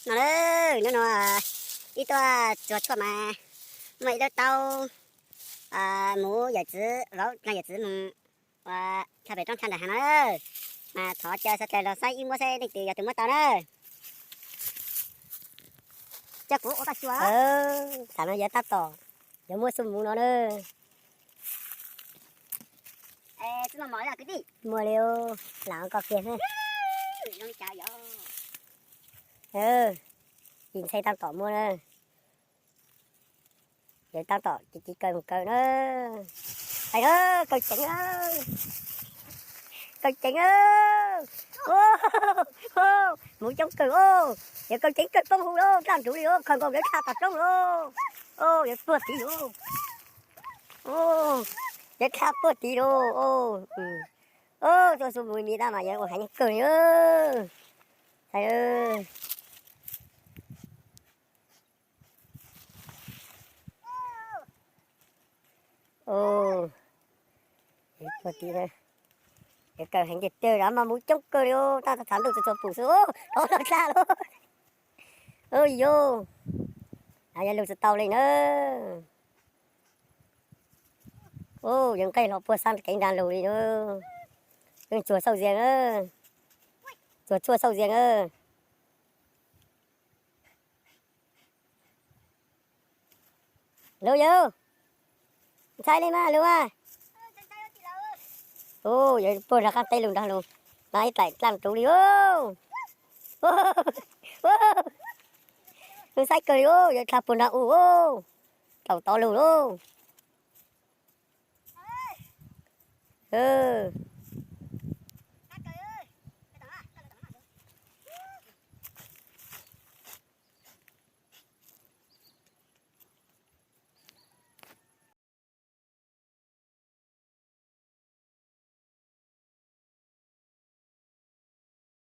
No na, hnub no ib tuaj tsuag tshuaj mas muaj ib lub taub, mus yawm txiv vauv, yawm txiv mus ua tshaj pem roob tshaj nram hav no, mas thov caw sawv daws los saib ib muab saib leej twg yog tus muab tau na. Coj kuv ua tau xyuas. Tam no yuav tab tom, yuav muab xub mus no na. Muaj li, lam koj kiag. Ib ntxhais tab tom muab na. Yawg tab tom ci ci kaw mus kaw na. Hais na, kaw ceev, kaw ceev. Mus coob kawg os. Yawg kaw ceev kawg poob hu lauj, dlaj nruv li os, khaws nkaus yuav dlha tom roob lauj. Yuav tuag tid lauj. Yuav dlha tuag tid lauj. Tuaj xub mus mis tab mas yawg ua heev kawg li. Hais Kaw heev tiag tiag, mas mus coob kawg li, tab tom ntuj txog pum xwb, dhau los dlha lauj. Yus, yog lug tsis tau li na. Yawg nqeg los puag sab kev nrag lug li na. Yeej tsuag xauj zias, tsuag tsuag xauj zias. Lug yawg, ntshai li mas lug mas. Yawg puag nrag qab teb lug nrag lug, mas ib dlaim dlaj nruv li. Lug xaib kawg li, yawg dlha puag nrag u, rau tod lug lauj.